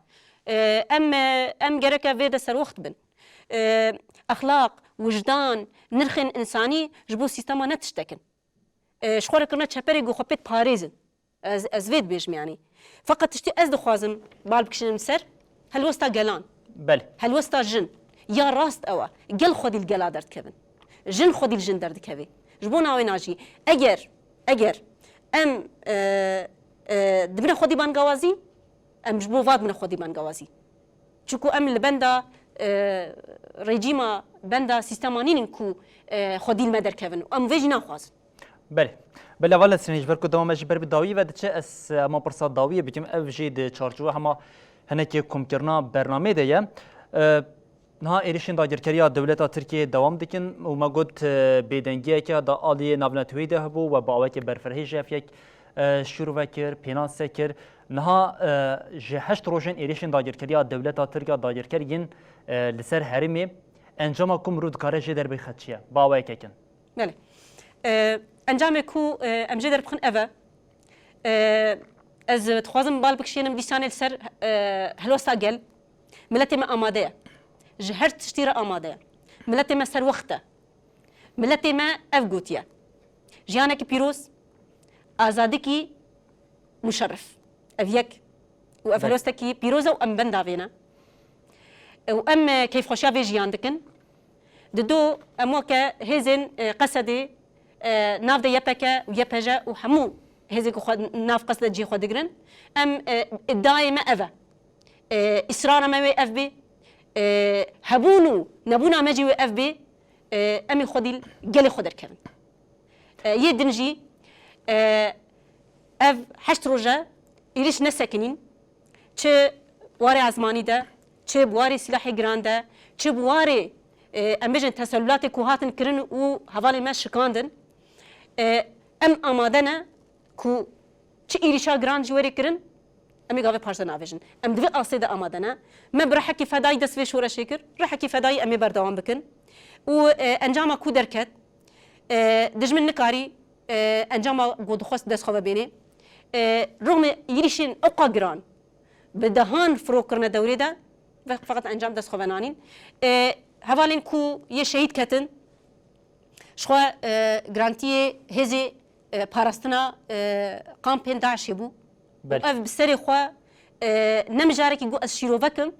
E, em, e, em gereke vê de serwext bin. E, exlaq, wijdan, nirxên însanî ji bo sîstema ne tiştek in. E, ji xwe re kirine çeperê ku xwe pê diparêzin. Ez, ez vê dibêjim yanî. Feqet tiştî ez dixwazim bal bikişînim ser helwesta gelan. Belê. Helwesta jin. Ya rast ew e. Gel xwedî li gela derdikevin. Jin xwedî li jin derdikeve. Ji bo navê najî. Eger, eger em, e, e, dibine xwedî bangawazî, em ji bo va dibine xwedî bangawazî. Çiku em li benda, e, rejîma, benda sîstema nînin ku, e, xwedî li me derkevin. Em vê jî naxwazin. Belê. Belê, heval Nesrîn, ji ber ku dema me jî ber bi dawiyê ve diçe, ez, e, hema pirsa dawiyê bikim. Ev jî di çarçoveya hema hinekê komkirina bernameyê de ye. E, niha êrişên dagirkeriya dewleta Tirkiyeyê dewam dikin û me got, e, bêdengiyeke da aliyê navneteweyî de hebû we bi awekê berfirehî ji hev yek, e, şîrove kir, pênase kir. Niha, e, ji heşt rojên êrişên dagirkeriya dewleta Tirk ya dagirker yên, e, li ser herêmê encama ku mirov dikare jê derbixe çi ye? Bi awayeke kin. Belê. E, encamê ku, e, em jê derbixin ev e. E, ez dixwazim bal bikişînim dîsanê li ser, e, helwesta gel. Miletê me amade ye. Ji her tiştî re amade ye. Miletê me serwext e. Miletê me ev gotiye. Jiyanekî pîroz, azadikî muşerrif. Ev yek. Û ev Belê. Helwestekî pîroz e û em benda vê ne. Û em, e, keyfxweşiya vê jiyan dikin. Dido em weke hêzên, e, Qesedê, e, nav de Y P G û Y P J û hemû hêzên ku xwe nav Qesde cihê xwe digirin. Em, e, îdiayê me ev e. E, îsrara me wê ev bê. E, hebûn û nebûna me jî wê ev bê. E, em ê xwedî li gelê xwe derkevin. E, yê din jî, e, ev heşt roj e, êrîş nesekinîn, çi warê ezmanî de, çi bi warê sîlahê giran de, çi bi warê, e, em bêjin tesellûlatê ku hatin kirin û hevalên me şikandin. E, em amade ne ku çi êrîşa giran jî were kirin, em ê gavê paşde navêjin. Em di vê astê de amade ne. Me bi rihekî fedayî dest vê şoreşê kir, rihekî fedayî em ê berdewam bikin. Û, e, encama ku derket, e, dijmin nikarî, e, encama ku dixwest dest xwe ve bênê. E, rixmê êrîşên ewqa giran bi dehan firo kirine dewrê de ve feqet encam dest xwe ve nanîn. E, hevalên ku yê şehîd ketin, ji xwe, e, garantiyê hêzê, e, parastina, e, kampên DAIŞê bû. Belê. Ev bi serê xwe, e, ne mijarekî ku ez şîrove kim.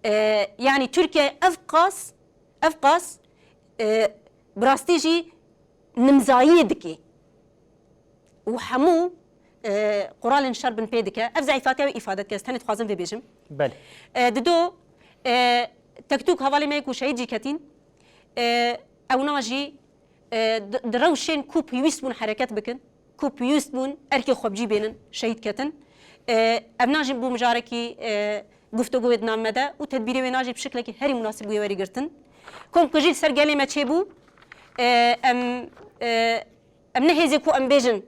E, yanî Tirkiye ev qas, ev qas, e, bi rastî jî nimzayiyê dike. Û hemû, e, quralên şer bin pê dike. Ev zeîfatiya wê îfade dike. Ez tenê dixwazim vê bêjim. Belê. E, dido, e, tek tûk hevalê me yê ku şehîd jî ketîn, e, ewna jî, e, di, di rewşên ku pêwîst bûn hereket bikin, ku pêwîst bûn erkê xwe bi cî bênin, şehîd ketin. E, ev najin bû mijarekî, e, guftogûyê di nav me de û tedbîrê wê najê bi şiklekî herî munasib bûye werî girtin. Kom ku jî li ser gelê me çêbû, e, em, e, em ne hêzê ku em bêjin,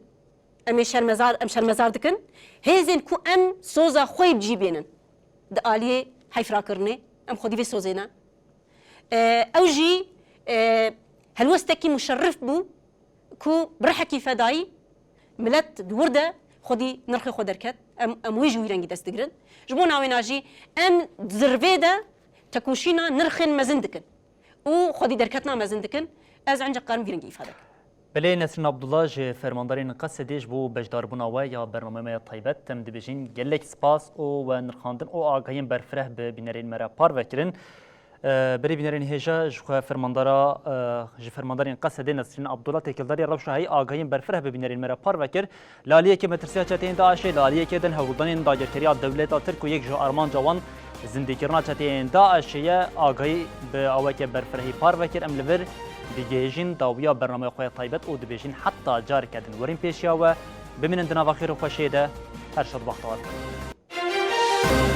em ê şermezar, em şermezar dikin. Hêzên ku em soza xwe yê bi cî bênin. Di aliyê heyfrakirinê, em xwedî vê sozê ne. E, ew jî, e, helwestekî muşerrif bû ku bi rihekî fedayî milet di wir de xwedî nirxê xwe derket. Em, em wê jî wî rengî dest digirin. Ji bo navêna jî em di zirvê de tekoşîna nirxên mezin dikin û xwedî derketina mezin dikin. Ez enceq karim vî rengî îfade bikim. Belê Nesrîn Abdullah ji fermandarên Qesedê ji bo beşdarbûna we ya bernameya me ya taybet, em dibêjin gelek spas û we nirxandin û agahiyên berfireh bi bînerên me re parve kirin. E, berê bînerên hêja ji xwe fermandara, e, ji fermandarên Qesedê Nesrîn Abdullah têkildarî rewşa heyî agahiyên berfireh bi bînerên me re parve kir. Li aliyekê metirsiya çeteyên DAIŞê, li aliyekê din hewldanên dagirkeriya dewleta Tirk û yek ji armanca wan zindîkirina çeteyên DAIŞê ye, agahî bi aweke berfirehî parve kir. Em li vir digihêjin dawiya bernameya xwe ya taybet û dibêjin heta careke din werîn pêşiya we. Bimînin di nava xêr û xweşiyê de. Her şad û bextewar bin.